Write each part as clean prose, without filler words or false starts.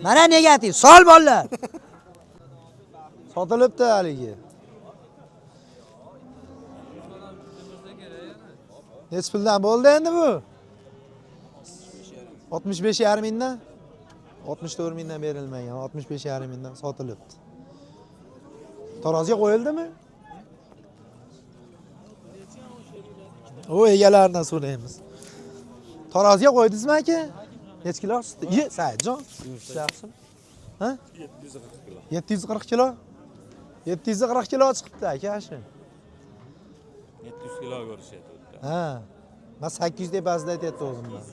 Mana negativ. Sol bolalar. Sotilibdi haligi. Nechi puldan bo'ldi endi bu? 65,5 mingdan? 64 mingdan berilmagan, 65,5 mingdan sotilibdi. Tarozga qo'yildimi? U egalaridan so'raymiz. Tarozga qo'ydingizmi aka? Nechi kilo chiqdi? Ye, Saidjon, yaxshimi? Ha? 740 kilo. 740 kilo chiqibdi aka shu. 700 kilo ko'rishyapti. Ha. Men 800 tepasida aytyapti o'zimdan.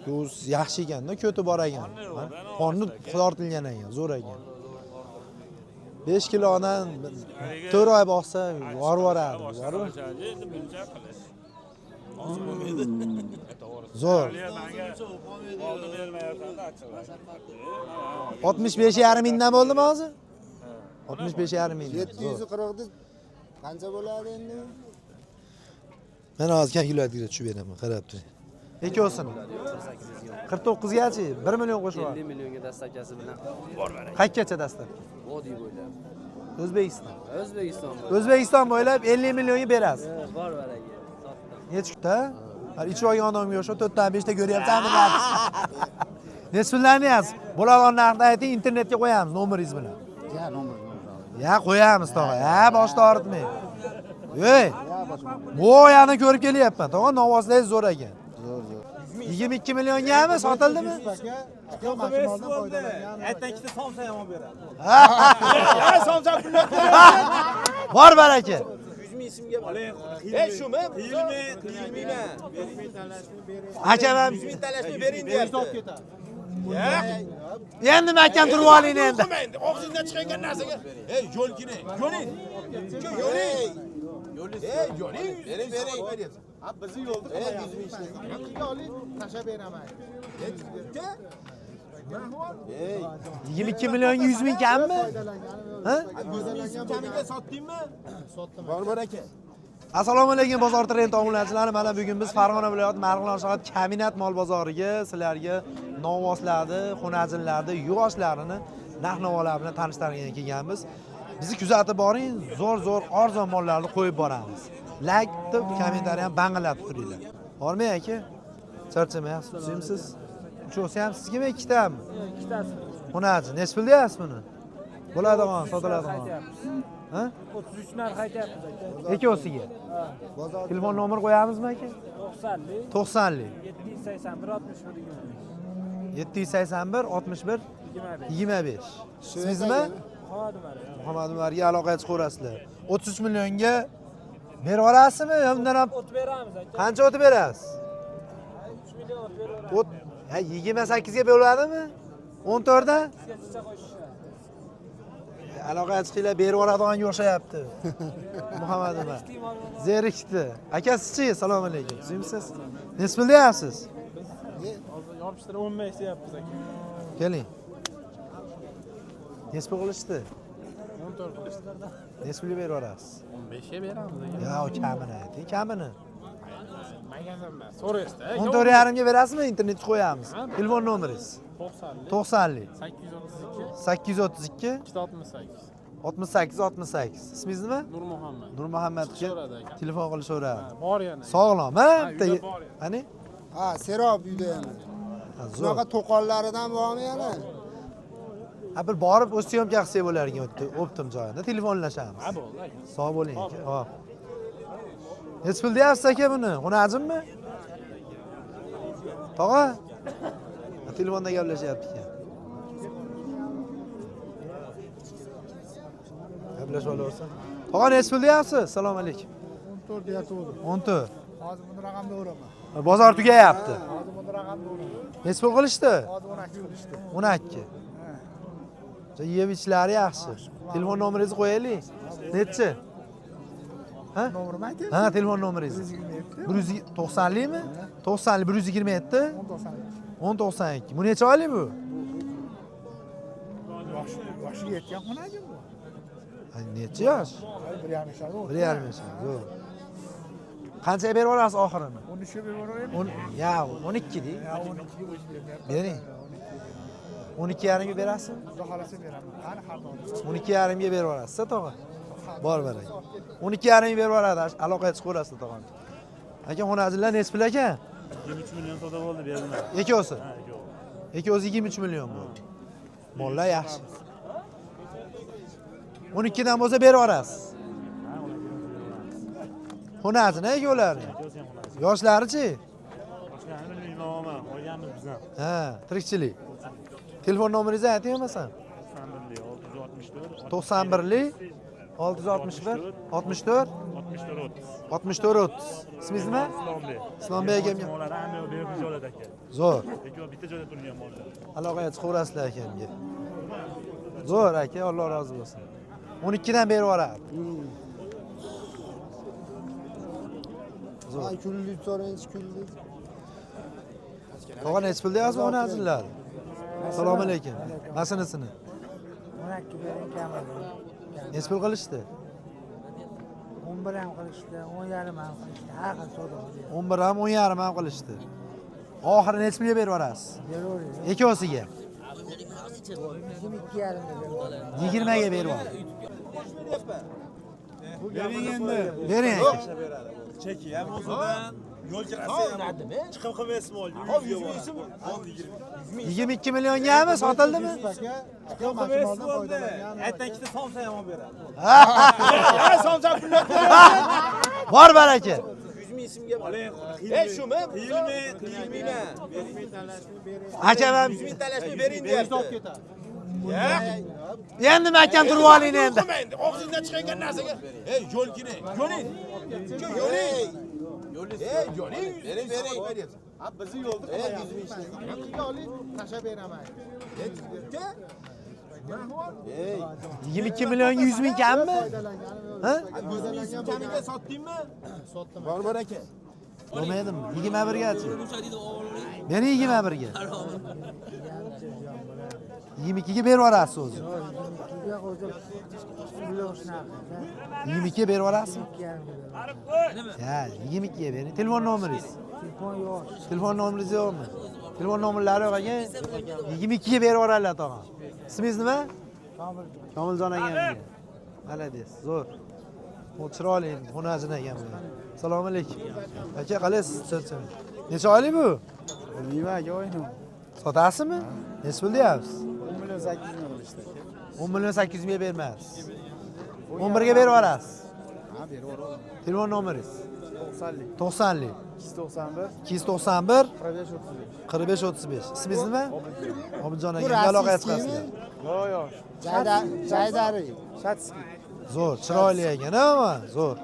Yo'z yaxshi ekanda, ko'ti bor ekan. Qorni tortilgan ekan, zo'r ekan. 5 kilodan 4 oy boqsa, yorib yuboradi. Bormi? Endi buncha qilish. Zo'r. Menga oldi bermayapsan achchiq. 65,5 mingdan bo'ldimi hozir? 65,5 mingdan. Zo'r. 740 qancha bo'ladi endi? Men hozir kalkulyatorga tushib beraman, qarab turing. Ikkovsini. 49 gachi 1 million qo'shib 50 millionga dastakasi bilan Qayergacha dastlabki? vodiy bo'ylab. O'zbekiston. O'zbekiston bo'ylab. O'zbekiston bo'ylab 50 millionga berasiz. Bor baraka. Sotdim. Nechi kunda? Hali ichib olgan odamga o'xshab 4 dan 5 ta ko'ryapsanmi? Nechi puldan deyapsiz? Bo'ladigan narxni ayting, internetga qo'yamiz nomeringiz bilan. Ya nomer. Ya qo'yamiz tog'a. Ha, boshni og'ritmang. Ey! Bo'yani ko'rib kelyapman. Tog'a, novvoslangiz zo'r ekan. Zo'r, zo'r. 22 milliongami sotildimi? Aytdan ikkita somsa ham olib beradi. Bor baraka. 100 ming so'mga oling. Ey, shumi? Qiyilmay, qiyilmayman. Aka men 100 ming talashmay bering deyapti. endi mahkam turib oling endi. Endi og'zingdan chiqayotgan narsaga, ey, yo'l kerak. Yo'ling. Yo'ling. Ey, yo'ling. Bering, bering. Ha, bizni yo'lni qilyapmiz. Oling, tashlab beraman. 22 millionga 100 ming kammi? Ha? 100 ming so'm kamiga sotdingmi? Sotdim. Bor bor aka. Assalomu alaykum bozor trend obunachilari. Mana bugun biz Farg'ona viloyati Marg'ilon shahar Kaminat mol bozoriga sizlarga novvoslarni, xunajinlarni, yuvoshlarini narx-navolar bilan tanishtirgani kelganmiz. Bizni kuzatib boring, zo'r-zo'r arzon mollarni qo'yib boramiz. Like deb kommentariy ham bang'illatib turinglar. Bormang aka. Charchamayapsiz, tuzimsiz? Uchovsi ham sizgami, ikkitami? Ikkitasi. Xunajin, nechi pul deyapsiz buni? Bo'ladigan, sotiladigan. Ha? 33 narx aytyapmiz aka. Ikkovsiga. Telefon nomer qo'yamizmi aka? 90lik, 90lik. 781 61 25. 781 61 25. 25. Ismingiz nima? Muhammad Umar. Muhammad Umarga aloqaga chiqaverasizlar. 33 millionga berib olasizmi? Yo undan ham O't beramiz aka. qancha o'tib berasiz? 3 million o't beraveramiz. O't ya 28 ga beriladi 14 dan? Sizga chicha qo'shishadi. Aloqaga chiqinglar, berib yuboradigan o'xshayapti. Muhammad Umar. Zerikdi. Aka sizchi? Assalomu alaykum. Tuzimsiz? Nechi pul deyapsiz? Hozir yopishtirib 15 deyapmiz aka. Keling. Nechi pul qilishdi? 14 qilishdi. Nechi pulga berib yuborasiz? 15 ga beramiz aka. Ya, o kamini ayting, kamini. Magazin emas. So'raysiz 14,5 ga berasizmi? Internetga qo'yamiz. Telefon nomeringiz? 90lik, 90lik 832 832 268. 68 68. Ismingiz nima? Nurmuhammad. Nurmuhammadga Chiqishaveradi aka. telefon qilishaveradi. Bor yana. Sog'lom, ha? Ha, Bitta uyda bor yana. Qani? Ha, serob uyda yana. Ha, zo'r. Shunaqa to'qollaridan bormi yana? Ha, bir borib o'z syomka qilsak bo'lar ekan o'tdi, o'ptim joyida telefonlashamiz. Ha, bo'ldi aka. Sog' bo'ling aka. Hop. Nechi pul deyapsiz aka buni? Xunajinmi? Tog'a? Ha, telefonda gaplashyapti ekan. Gaplashib olaversin. Tog'a nechi pul deyapsiz? Assalomu alaykum. 14 deyapti. 14. Hozir buni raqamda uraman. Bozor tugayapti. Hozir buni raqamda uraman. Nechi pul qilishdi? Hozir 12 qilishdi. 12. Yeb ichishlari yaxshi. Telefon nomeringizni qo'yaylik. Nechi? Ha? Nomerimni aytaymi? Ha, telefon nomeringiz. 190likmi? 90lik 127 1092. Bu necha oylik bu? Yoshiga yetgan xunajin bu. Ha, necha yosh? 1,5 yoshlar. 1,5 yosh. Zo'r. Qanchaga berib yuborasiz oxirini? 13 ga berib yuboraymi? 10 ya 12 deng. Ya 12 ga o'zi bermayapti. Bering. 12,5 ga berasizmi? Xudo xolasa beraman. Qani xardor. 12,5 ga berib yuborasiz, tog'a. Bor baraka. 12,5 ga berib yuboradi, aloqaga chiqaverasiz tog'am. Aka, xonajinlar nechi pul ekan? 23 million savdo bo'ldi, berilmadi. Ikkovsi. Ha, ikkovi. Ikkovsi 23 million bo'ldi. Mollar yaxshi. 12 dan bo'lsa berib yuborasiz. Ha, 12 dan beramiz. Xonajin ikkovlari. Ikkovsi ham xonajin. Yoshlarichi? Boshqani bilmayman, olganmiz biz ham. Ha, tirikchilik. Telefon nomeringizni ayting bo'lmasam. 91 91 664 661 64 64 30. 64 30. Ismingiz nima? Islombek. Islombek akamga. Mollari hamma yoq behush joylarda aka. Zo'r. Ikkovi bitta joyda turgan mollar. Aloqaga chiqaverasizlar akamga. Zo'r aka, Alloh rozi bo'lsin. 12 dan berib yuboradi. Zo'r. Kunlik so'raysiz, kunlik. Tog'a nechi pul deyapsiz xonajinlar? Assalomu alaykum. Masinisini. 12 bering kamida. Nechi pul qilishdi? 11 ham qilishdi, 10,5 ham qilishdi. Har xil savdo qilyapti. 11 ham 10,5 ham qilishdi. Oxiri nechi pulga berib yuborasiz? Beravering. Ikkovsiga. 22,5 ga berib. 20 ga berib yuboradi. Bering endi. Bering aka. Cheki ham o'zidan yo'l kirasi ham. Chiqim qilmaysiz molni. Hop, 100 ming so'm. Bo'ldi 22 milliongami sotildimi? Chiqim qilmaysiz bo'ldi. Aytdan ikkita somsa ham olib beradi. Ha, somsa pulni Bor baraka. 100 ming so'mga. Ey, shumi? Qiyilmay, qiyilmayman. Akam ham 100 ming talashni bering deyapti. endi mahkam turib oling endi. Og'zingdan chiqayotgan narsaga. Ey, yo'l kerak. Yo'ling. Yo'ling. Ey, yo'ling. Bering, bering. Ha, bizni yo'lda qilyapmiz. Oling, tashlab beraman. 22 millionga 100 ming kammi? Ha? 100 ming so'm kamiga sotdingmi? Sotdim. Bor bor aka. Bo'lmaydimi? 21 gachi. Bering 21 ga. 22 ga berib yuborasiz o'zi. 22 ga o'zi puli shunaqa. 22 ga berib yuborasizmi? 2,5 ga. Ha, 22 ga bering. Telefon nomeringiz? Telefon yo'q. Telefon nomeringiz yo'qmi? Telefon nomerlari yo'q ekan. 22 ga berib yuboradilar tog'a. Ismingiz nima? Komiljon akamga. Молодец, zo'r. U chiroyli xonajin ekan bu. Assalomu alaykum. Aka, qalaysiz? Charchamang. Necha oylik bu? Bilmayman aka, o'ynim. Sotasizmi? Necha pul deyapsiz? 10 million 800 ming qilishdi. 10 million 800 mingga bermaysiz. 11 ga berib yuborasiz. Ha, berib yuboraman. Telefon nomeringiz? 90lik, 90lik 291, 291 45 35. 45 35. Ismingiz nima? Obidjon aka, aloqaga chiqasizlar. Yo'q, yo'q. Jaydari. Shatskiy. Zo'r, chiroyli ekan, ammo zo'r.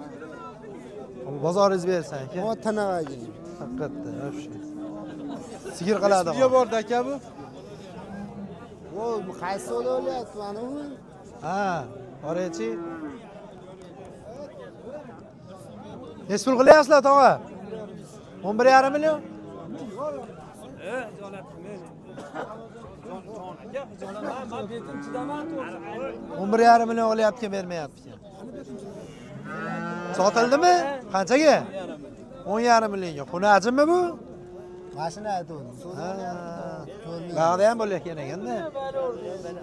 Bozoringiz bersin aka. O tanavagi. Haqiqatda, вообще. Sigir qiladi. Nega bordi aka bu? Bu qaysi o'lyapti mana bu? Ha, qorachi. Nechi pul qilyapsizlar tog'a? 11,5 million? Men betim chidaman to'g'risi. 11,5 million olyapti, bermayapti. Sotildimi? Qanchaga? 10,5 millionga. Xunajinmi bu? Mashina aytgandim. Ha. Bag'da ham bo'layotgan ekanda.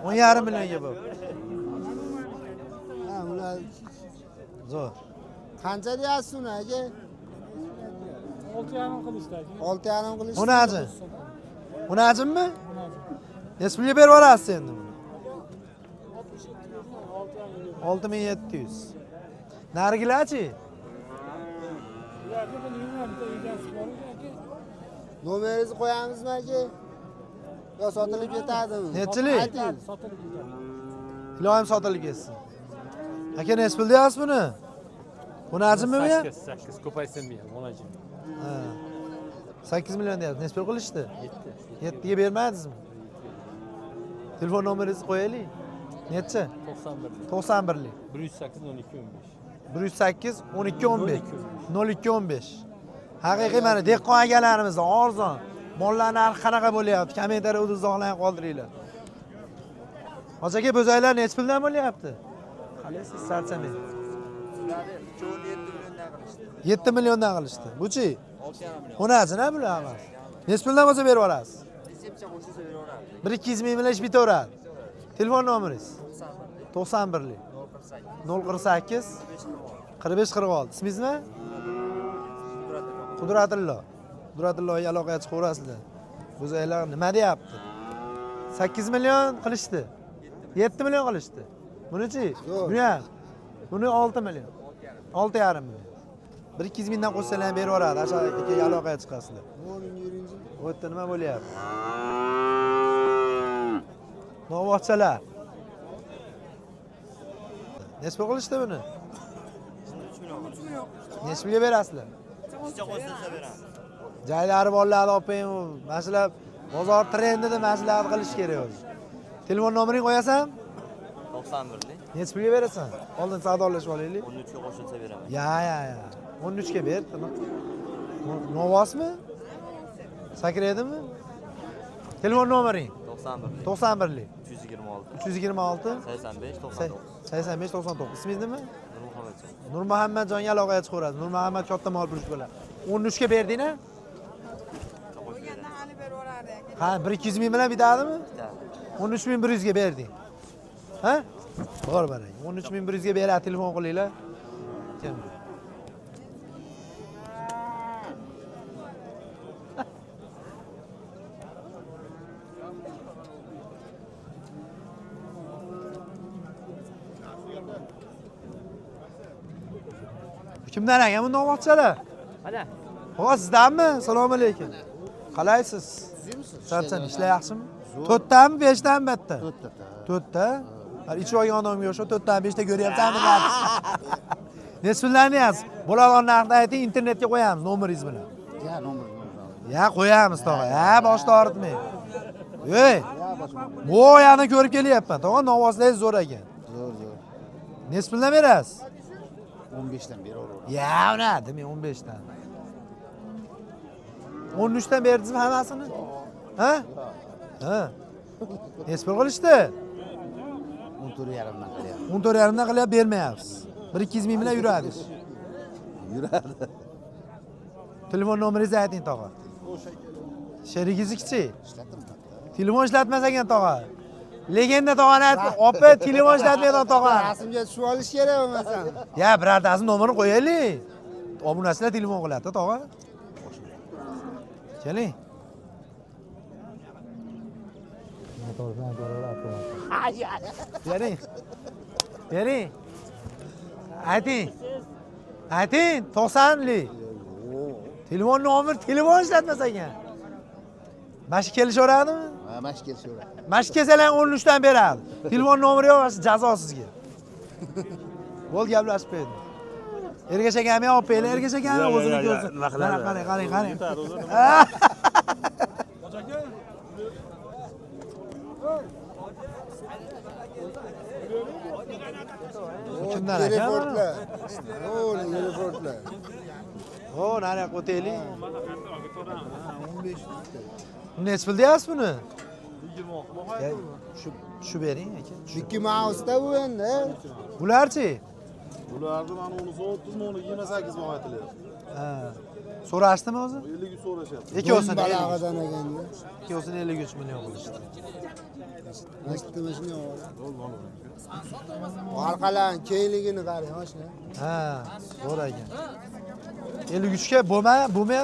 10,5 millionga bu. Ha, ular Zo'r. qancha deyapsiz uni aka? 6,5 qilishdi aka. 6,5 qilishdi. Xunajin. Xunajinmi? Necha pulga berib yuborasiz endi buni? 6700. Narigilarchi? Ularni bilmayman, bitta egasi bor aka. Nomeringizni qo'yamizmi aka? Yo sotilib ketadimi? Nechilik? Ayting. Sotilib ketadi. Iloyim sotilib ketsin. Aka, necha pul deyapsiz buni? Xunajinmi bu ham? 8 ko'paysin bu ham, xonajin. Ha. 8 million deyapsiz. Necha pul qilishdi? 7. 7 ga bermadingizmi? Telefon nomeringizni qo'yaylik. Necha? 91. 91lik. 108 12 15. 108 12 15. 02 15. Haqiqiy mana dehqon akalarimizdan arzon. Mollar narxi qanaqa bo'lyapti? Kommentariy izohlarni qoldiringlar. Hoji aka, bo'zaylar necha puldan bo'lyapti? Qalaysiz, charchamang. 7 milliondan qilishdi. Buchi? Xonajin ha bular hammasi. Necha puldan bo'lsa berib yuborasiz? 1-200 ming bilan ish bitaveradi. Telefon nomeringiz? 91lik 048 45 46. Ismingiz nima? Qudratullo. Qudratulloga aloqaga chiqaverasizlar. Bo'zaylar nima deyapti? 8 million qilishdi. 7 million qilishdi. Buni-chi? Buni ham. Buni 6 million. 6,5 million. 1-200 mingdan qo'shsalar ham berib yuboradi. Asha akaga aloqaga chiqasizlar. Bu yerda nima bo'lyapti? Novvochchalar. Necha pul qilishdi buni? Necha pulga berasizlar? Jaylari bolalarni olib qo'ying, mana shular bozor trendida mana shularni qilish kerak o'zi. Telefon nomeringni qo'yasan? 91lik. Necha pulga berasan? Oldin savdolashib olaylik. 13 ga qo'shilsa beraman. Ya, ya, ya. 13 ga ber. Novvosmi? Sakraydimi? Telefon nomering? 91lik. 91lik. 326. 326 85 99. 85 99. Ismingiz nima? Nurmuhammadjon. Nurmuhammadjonga aloqaga chiqaverasiz. Nurmuhammad katta mol purish bo'ladi. 13 ga berding-a? Ha, 1-200 ming bilan bitadimi? 13.100 ga berding. Ha? Bor barang. 13.100 ga beradi, telefon qilinglar. Kim? Kimdan ekan bu novvochchalar? Mana. Ho, sizdanmi? Assalomu alaykum. Qalaysiz? Charchan, ishlar yaxshimi? 4tami, 5tami bitta? 4ta. 4ta? Hali ichib olgan odamga o'xshab 4tami, 5ta ko'ryapsanmi? Necha puldan deyapsiz? Bo'ladigan narxni ayting, internetga qo'yamiz nomeringiz bilan. Ya nomer. Ya qo'yamiz tog'a. Ha, boshni og'ritmang. Ey! Bo'yani ko'rib kelyapman. Tog'a, novvozlaringiz zo'r ekan. Zo'r, zo'r. Necha puldan berasiz? 15 dan beraveradi. Ya, uni demang 15 dan. 13 dan berdingizmi hammasini? Ha? Ha. Necha pul qilishdi? 14,5 dan qilyapti. 14,5 dan qilyapti, bermayapsiz. 1-200 ming bilan yuradi. Yuradi. Telefon nomeringizni ayting tog'a. Sherigingiznikichi? Ishlatdim. Telefon ishlatmas ekan tog'a. Legenda tog'ani aytdi, opa telefon ishlatmaydigan tog'a. Rasmga tushib olish kerak bo'lmasa. Ya birortasi nomerini qo'yaylik. Obunachilar telefon qiladi tog'a. Keling. Bering. Bering. Ayting. Ayting, 90lik. Telefon nomer, telefon ishlatmas ekan. Mana shu kelishaveradimi? Ha, mana shu kelishaveradi. Mana shu kelsalar 13 dan beradi. Telefon nomeri yo'q, mana shu jazo sizga. Bo'l, gaplashib qo'ydim. Ergash akamni ham olib qo'yinglar, Ergash akamni o'zini ko'rsin. Mana qarang, qarang, qarang. Kimdan ekan? Telefonlar. O, telefonlar. Ho, nariyoqqa o'taylik. Necha pul deyapsiz buni? 26. Shu bering aka. Mickey Mouse'da bu endi. Bularchi? Bularni mana unisi 30 ming, uni 28 ming aytilyapti. Ha. So'rashdimi o'zi? 53 so'rashyapti. Ikkovsini Balog'idan ekanda. Ikkovsini 53 million qilishdi. Mashina mashina. Orqalarning kengligini qarang, mashina. Ha, zo'r ekan. 53 ga bo'lmayaptimi?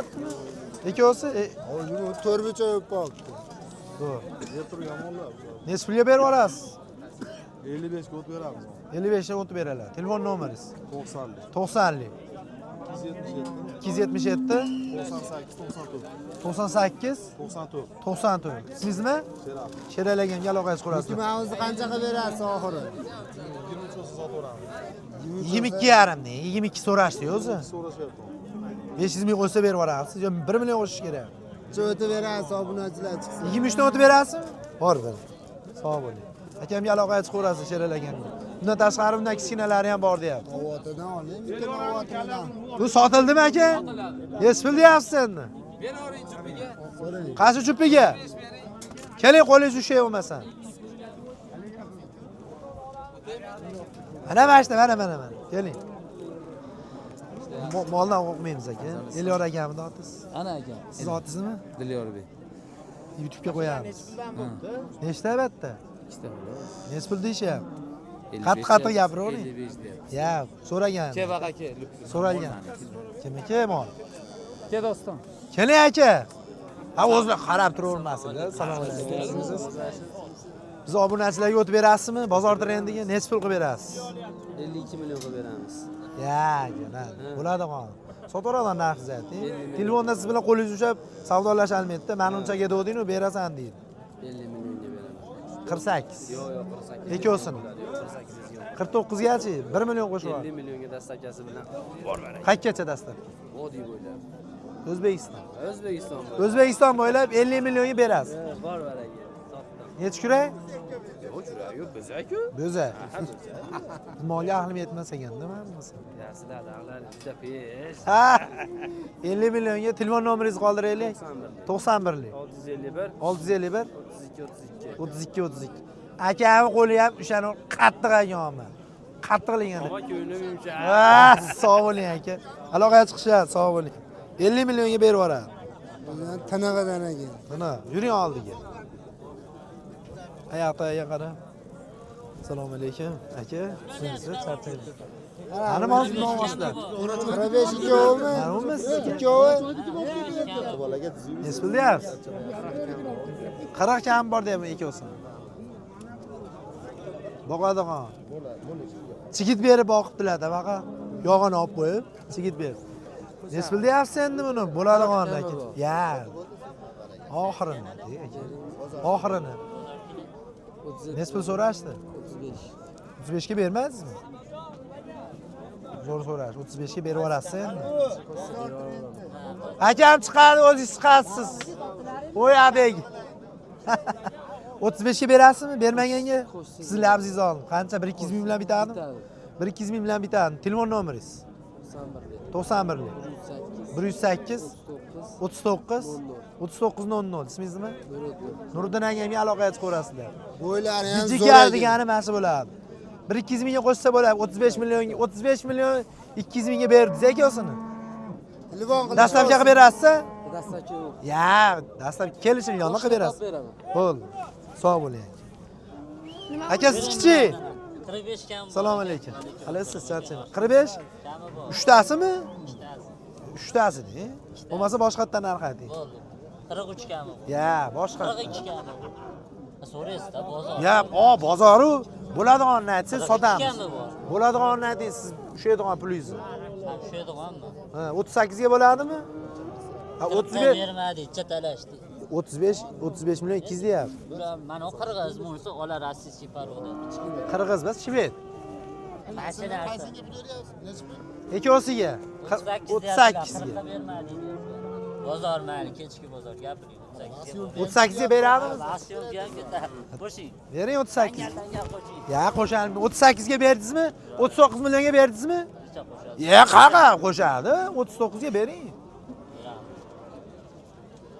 Ikkovsi? Hozir u to'rtburchak bo'lib qolibdi. Zo'r. Yer turgan mollar. Necha pulga berib yuborasiz? 55 ga o'tib beramiz. 55 ga o'tib beradilar. Telefon nomeringiz? 90lik. 90lik. 277 277 98 94 98 94 94. Ismingiz nima? Sherali. Sherali akamga aloqaga chiqarasizlar. Mickey Mouse'ni qanchaga berasiz oxiri? 23 bo'lsa sotaveramiz. 22,5 deng. 22 so'rashdi o'zi. So'rashyapti. 500 ming qo'shsa berib yuborasiz. Yo 1 million qo'shish kerak. O'tib berasiz, obunachilar chiqsin. 23 dan o'tib berasizmi? Bor bir. Sog' bo'ling. Akamga aloqaga chiqaverasiz Sherali akamga. Bundan tashqari bundan kichkinalari ham bor deyapti. Ovotidan oling, bitta ovotidan. Bu sotildimi aka? Necha pul deyapsiz endi? Beravering chupiga. Qaysi chupiga? Keling, qo'lingiz ushay bo'lmasa. Mana mana shu, mana mana mana. Keling. Moldan qo'rqmaymiz aka. Elyor akamni otiz. Ana aka. Siz otizmi? Dilyorbek. YouTube'ga qo'yamiz. Nechta albatta? Ikkita bo'ladi. Nechi pul deyishyapti? Qattiq-qattiq gapiravering. 55 deyapti. Ya, so'ragan. Ke baqa ke. So'ralgan. Kimniki mol? Ke doston. Keling aka. Ha, o'zlar qarab turavermasinlar. Assalomu alaykum. Biz obunachilarga o'tib berasizmi? Bozor trendiga nechi pul qilib berasiz? 52 million qilib beramiz. Ya, aka, bo'ladi qon. Sotaveradi narxingizni ayting. Telefonda siz bilan qo'lingizni ushlab savdolasha almaydi-da. Meni unchaga degding-u, berasan deydi. 50 millionga beramiz. 48. Yo'q, yo'q, 48. Ikkovsini. Yo'q, 48 yo'q. 49 gachi 1 million qo'shib 50 millionga dastakasi bilan Qayergacha dastlabki? Vodiy bo'ylab. O'zbekiston. O'zbekiston bo'ylab. O'zbekiston bo'ylab 50 millionga berasiz. Bor baraka. Sotdim. Nechi kurak? Yo'q, jurak yo'q, bo'za-ku. Bo'za. Molga ahlim yetmas ekanda, mana. Sizlar dag'lar juda pesh. Ha. 50 millionga telefon nomeringizni qoldiraylik. 91lik. 651 651 32 32. 32 32. Akamni qo'li ham o'shani qattiq ekanmi? Qattiqligini. Ammo ko'nglim yumshoq. Ha, sog' bo'ling aka. Aloqaga chiqishadi, sog' bo'ling. 50 millionga berib yuboradi. Tanag'adan aka. Mana, yuring oldiga. Oyoq qara. Assalomu alaykum aka. Tushundingizmi? Charchaydi. Mana mavzu nomoslar. 45 ikkovimi? Mana sizniki? Ikkovi. Nechi pul deyapsiz? 40 kam bor deyapman ikkovsini. Boqadigan. Chigit berib boqibdilar tabaqa. Yog'ini olib qo'yib, chigit berib. Nechi pul deyapsiz endi buni? Bo'ladigan aka. Ya. Oxirini, aka. Oxirini. Nechi pul so'rashdi? 35. 35 ga bermaysizmi? Zo'r so'rash. 35 ga berib yuborasiz endi. Akam chiqadi, o'zingiz chiqasiz. Qo'y abeg. 35 ga berasizmi? Bermaganga sizni labzingizni oldim. Qancha? 1-200 ming bilan bitadimi? 1-200 ming bilan bitadi. Telefon nomeringiz? 91lik. 108 39 39 00. Ismingiz nima? Nuriddin akamga aloqaga chiqaverasizlar. Bo'ylari ham zo'r. Jigar degani mana shu bo'ladi. 1-200 mingga qo'shsa bo'ladi. 35 million, 35 million 200 mingga berdingiz akasini. Telefon qilib. Dastlabki qilib berasiz? Dastlabki yo'q. Ya, dastlabki kelishilganda qilib berasiz. Beraman. Bo'ldi. Sog' bo'ling. Aka, siz kichik. 45 kam. Assalomu alaykum. Qalaysiz, charchaman. 45? Uchtasimi? Uchtasi de. Bo'lmasa boshqatdan narx ayting. Bo'ldi. 43 kami. Ya, boshqa. 42 kami. So'raysiz-da bozor. Ya, o bozoru bo'ladiganini aytsangiz sotamiz. Kami bor. Bo'ladiganini ayting, siz ushlaydigan pulingizni. Ha, tushadiganmi? Ha, 38 ga bo'ladimi? Ha, 35 bermadi, chatalashdi. 35 million 200 deyapti. Bular mana qirg'iz bo'lsa olar rossiyskiy paroda. Qirg'iz emas, shved. Mashina narsa. Ikkovsiga 38 ga. Bermadi. Bozor mayli, kechki bozor gapiring 38 ga. 38 ga beradimi? Basyo'q ham ketadi. Qo'shing. Bering 38. Tanga qo'shing. Ya qo'shamiz. 38 ga berdingizmi? 39 millionga berdingizmi? Necha qo'shadi? Ya qaqa qo'shadi. 39 ga bering.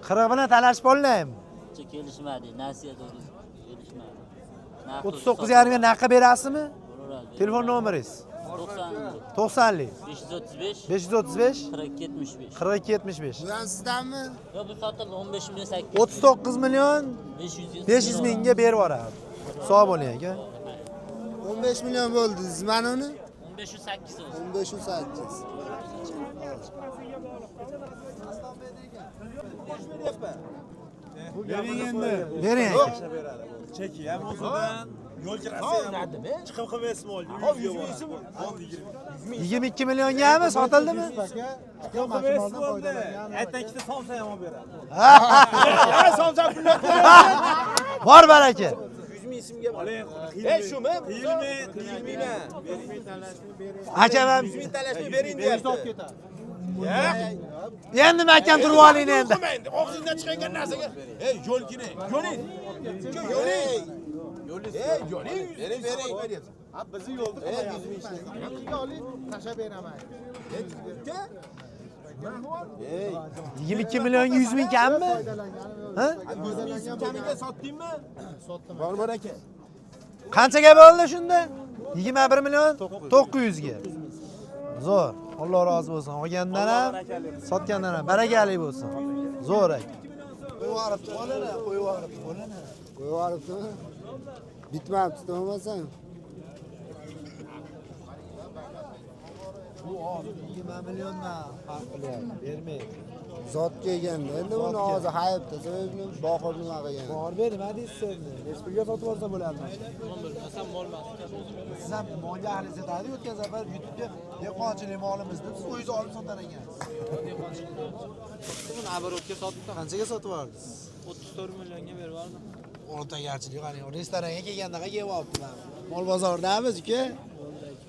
40 bilan talashib olaymi? Necha kelishmadi, nasiya to'g'ri kelishmadi. 39 yarimga naqqa berasizmi? Telefon nomeringiz? 90 90lik 535 535 42 75. 42 75. Bu ham sizdanmi? Yo'q, bu sotildi 15 million 800. 39 million 500 500 mingga berib yuboradi. Sog' bo'ling aka. 15 million bo'ldi. Siz mana uni 15 8 o'zi. 15 8. Bering endi. Bering aka. Cheki ham o'zidan, yo'l kirasi ham. Chiqib qilmaysiz mol. 100 ga boradi. 22 milliongami sotildimi? Chiqib qilmaysiz bo'ldi. Aytdan ikkita somsa ham olib beradi. Ha, somsa pullar. Bor baraka. Oling, Ey, shumi? Qiyilmay, qiyilmayman. Akam ham 100 ming talashmay bering deyapti. endi mahkam turib oling endi. Endi og'zingdan chiqargan narsaga, ey, yo'l kerak. Yo'ling. Yo'ling. Ey, yo'ling. Bering, bering. Ha, bizni yo'lda oling, tashlab beraman. 22 millionga 100 ming kammi? Ha? 100 ming kamiga sotdingmi? Sotdim. Bor bor aka. Qanchaga bo'ldi shunda? 21 million 900 ga. Zo'r. Alloh rozi bo'lsin. Olgandan ham, sotgandan ham barakali bo'lsin. Zo'r aka. Qo'yib yuboribdi qo'lini, qo'yib yuboribdi qo'lini. Qo'yib yuboribdimi? Bitmabdi, bo'lmasam. Bu hozir 20 milliondan farq qilyapti, bermaydi. Zot kelganda endi uni hozir hayibda, so'yibni boqib nima qilgan. Bor ber, nima deysiz endi? Nechi pulga sotib olsa bo'ladi mana shuni? Siz ham molga ahli setadi, o'tgan safar YouTube'ga dehqonchilik molimiz deb siz o'zingiz olib sotar ekansiz. Buni оборотga sotdim. Qanchaga sotib oldingiz? 34 millionga berib yubordim. O'rtagarchilik qarang, restoranga kelgandaqa yeb olibdi mana. Mol bozordamiz uka.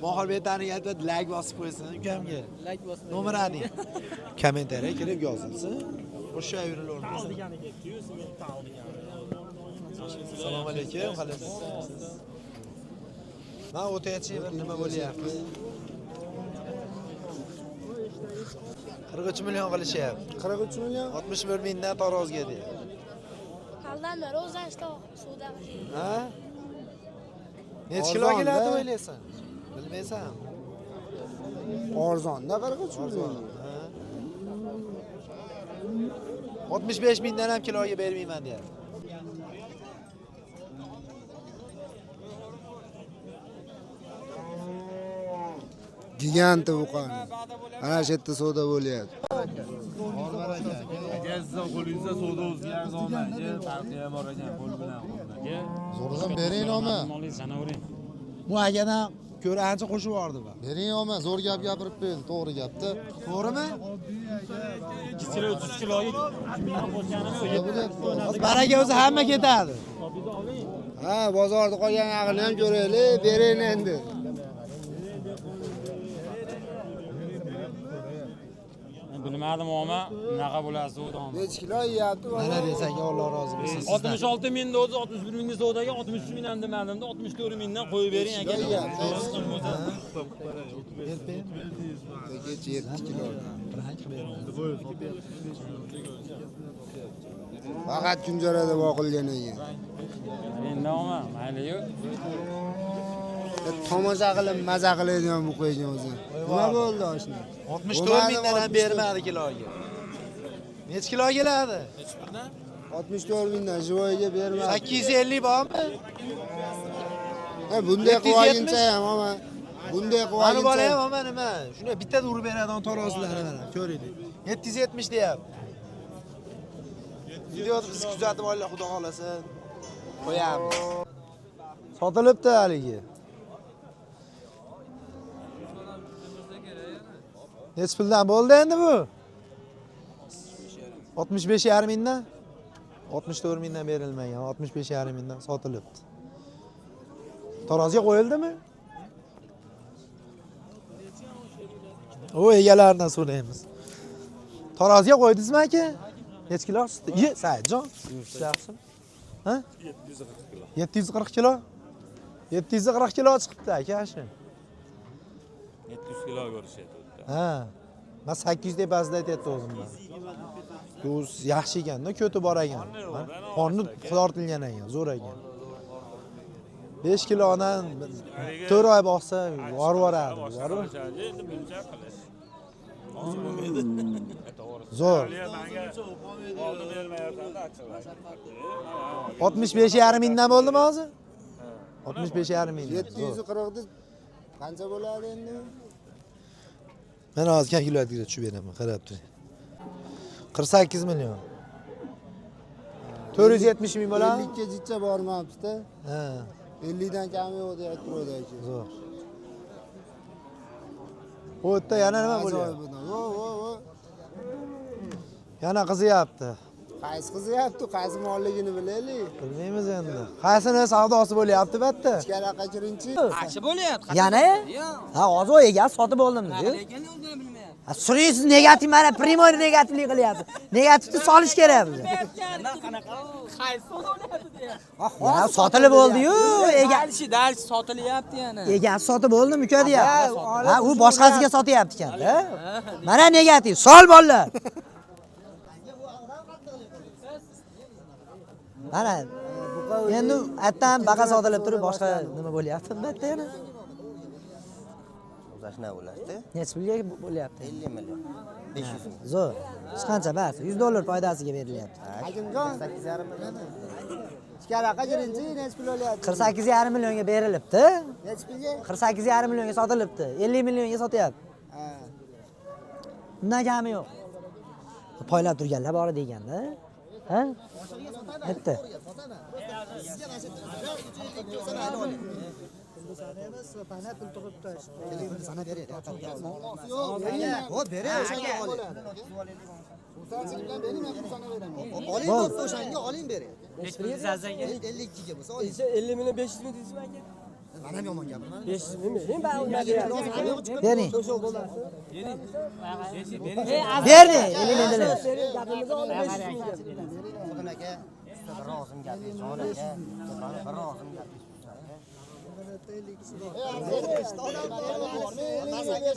Mohir betani aytib like bosib qo'ysin ukamga. Like bosmay. Nomer ading. Kommentariya kirib yozilsin. O'sha yurilaversin. Assalomu alaykum, qalaysiz? Men o'taychi bir nima bo'lyapti? 43 million qilishyapti. 43 million? 61 mingdan tarozga deyapti. Haldan beri o'zdan suvda. Ha? Necha kilo keladi o'ylaysan? Bilmaysan. Arzonda 43 million. Ha? 65 mingdan ham kiloga bermayman deyapti. Gigant buqani. Ana shu yerda savdo bo'lyapti. Aka, siz qo'lingizda savdo o'zga arzonman, aka, farqi ham bor ekan qo'l bilan qo'lni. Zo'rdan bering olma. Bu akadan ko'ra ancha qo'shib yubordi bu. Bering olma, zo'r gap gapirib qo'ydi, to'g'ri gapda. To'g'rimi? 2 kilo 3 kiloga qo'shganim yo'q. Hozir baraka o'zi hamma ketadi. Ha, bozorda qolgan aqlni ham ko'raylik, bering endi. Bilmadim omma, bunaqa bo'ladi savdomi. Necha kilo yeyapti? Mana desak, Alloh rozi bo'lsin sizdan. 66 mingda o'zi 61 mingga savdoga 63 ming ham demadimda 64 mingdan qo'yib bering aka. Kecha 7 kilo. Faqat kunjarada boqilgan ekan. Endi omma, mayli-yu. Tomosha qilib, maza qiladigan bu qo'ygan o'zi. Nima bo'ldi oshna? 64 mingdan ham bermadi kiloga. Necha kilo keladi? 64 mingdan jivoyga bermadi. 850 bormi? Ha, bunday qilib olguncha ham ama bunday qilib Mana bola olguncha ham ama nima? Shunday bittada urib beradigan tarozilari mana ko'ringlar. 770 deyapti. Videoni biz kuzatib olinglar, xudo xolasa qo'yamiz. Sotilibdi haligi. Necha puldan bo'ldi endi bu? 65,5 mingdan? 64 mingdan berilmagan, 65,5 mingdan sotilibdi. Tarozga qo'yildimi? U egalaridan so'raymiz. Tarozga qo'ydingizmi aka? Necha kilo chiqdi? Ye, Saidjon, yaxshimi? Ha? 740 kilo. 740 kilo? 740 kilo chiqibdi aka shu. 700 kilo ko'rishyapti. Ha. Men 800 tepasida aytyapti o'zimdan. Ko'z yaxshi ekanda, ko'ti bor ekan. Qorni tortilgan ekan, zo'r ekan. 5 kilodan 4 oy boqsa, yorib yuborardi. Bormi? Endi buncha qilish. Zo'r. Oldi bermayapsan-da achchiq. 65,5 mingdan bo'ldimi hozir? 65,5 mingdan. 740 ni qancha bo'ladi endi? Men hozir kalkulyatorga tushib beraman, qarab turing. 48 million. 470 ming bo'ladi. 50 ga jicha bormabdi-da. Ha, 50 dan kami yo'q deb turadi aka. zo'r. Bu yerda yana nima bo'lyapti? Vo, vo, vo. Yana qiziyapti. Qaysi qiziyapti, qaysi molligini bilaylik. Bilmaymiz endi. Qaysini savdosi bo'lyapti bu yerda? Ichkariroqqa kiringchi. Qancha bo'lyapti? Yana? Ha, hozir o egasi sotib oldim dedi. Lekin o'zini bilmayapti. Ha, suriysiz negativ mana primoy negativlik qilyapti. Negativni solish kerak bizga. Qanaqa? Qaysi bo'lyapti deyapti. Ya sotilib bo'ldi-yu, ega Dalshi, dalshi sotilyapti yana. egasi sotib oldim uka deyapti. Ha, u boshqasiga sotyapti ekan-da. Mana negativ, sol bolalar. Mana endi atdan baqa sotilib turib boshqa nima bo'lyapti bu yerda yana? O'zashna bo'lardi. Necha pulga bo'lyapti? 50 million. 500 ming. Zo'r. Hech qancha bas, $100 foydasiga berilyapti. Hakimjon 8,5 million. Ichkariroqqa kiringchi, necha pul olyapti? 48,5 millionga berilibdi. Necha pulga? 48,5 millionga sotilibdi. 50 millionga sotyapti. Ha. Undan kami yo'q. Poylab turganlar bor deganda. Ha? Bitta. Sizga mana shu 352 bo'lsa mayli oling. Telefonni sanab beray. Yo'q, xo'p, beray o'shanga oling. Oling bo'pti o'shanga oling beray. Necha pul deysiz aka? 52 ga bo'lsa oling. 50 million 500 ming deysizmi aka? Mana ham yomon gapirman. 500 ming bering, Bering. Bering. Bering, 50 ming Bering, gapimizni olib 500 ming. Bugun aka, bir og'zim gapingiz, jon aka. Bir og'zim gapingiz.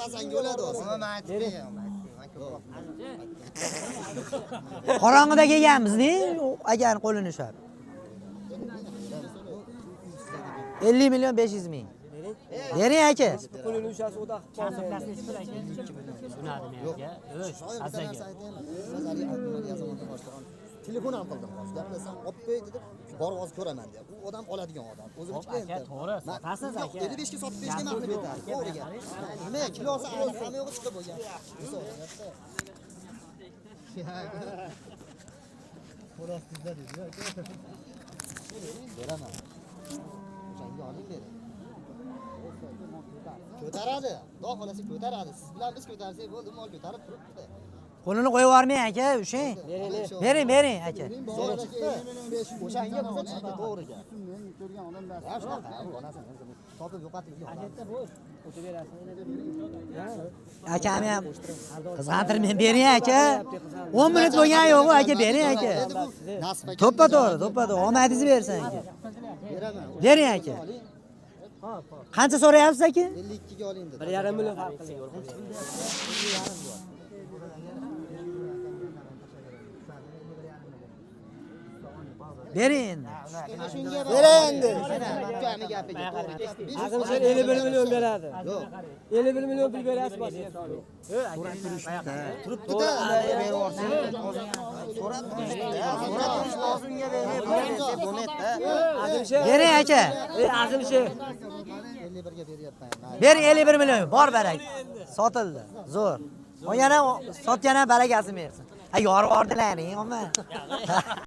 Masanga o'ladi hozir. Men aytib bergan. Qorong'ida kelganmiz-da, akani qo'lini ushlab. 50 million 500 ming. Bering aka. Qo'lini ushlasa o'ta qilib qolsa. Tushunadimi aka? Shoir bitta narsa aytaymi? Biz haligi telefon ham qildim hozir. Gaplashsam, olib qo'y dedim. Borib hozir ko'raman deyapti. U odam oladigan odam. O'zim Hop, aka, to'g'ri, sotasiz aka. 55 ga sotib berishga maqlib yetardi. To'g'ri gap. Nima kilosi aniq hamma yo'g'i chiqib bo'lgan. Beraman. O'shanga oling bering. Ko'taradi. Xudo xolasa ko'taradi. Siz bilan biz ko'tarsak bo'ldi, mol ko'tarib turibdi. Qo'lini qo'yib yubormang aka, ushlang. Bering, bering aka. Zo'r chiqdi. O'shanga biza chiqdi, to'g'ri gap. Ha, shunaqa, bu onasini sotib yo'qotib yurgan. Akam ham qizg'antirmang, bering aka. 10 minut bo'lgan yo'q, aka, bering aka. Nasib aka. To'ppa to'g'ri, to'ppa to'g'ri. Omadingizni bersin aka. Beraman. Bering aka. Qancha so'rayapsiz aka? 52 ga oling dedi. 1,5 million farq qiling. Bering endi. Beray endi. Ukani gapiga to'g'ri. Azim sen 51 million beradi. Yo'q. 51 million pul berasiz boshqa. Turibdi-da. So'rab turishdi-da. So'rab turish lozimga bermay bo'lmaydi-da. Azim sher. Bering aka. Ey Azim sher. 51 ga beryapman. Bering 51 million. Bor barak. Sotildi. Zo'r. Olgan ham sotgan ham barakasini bersin. Ha, yorib yubordilaring, omma.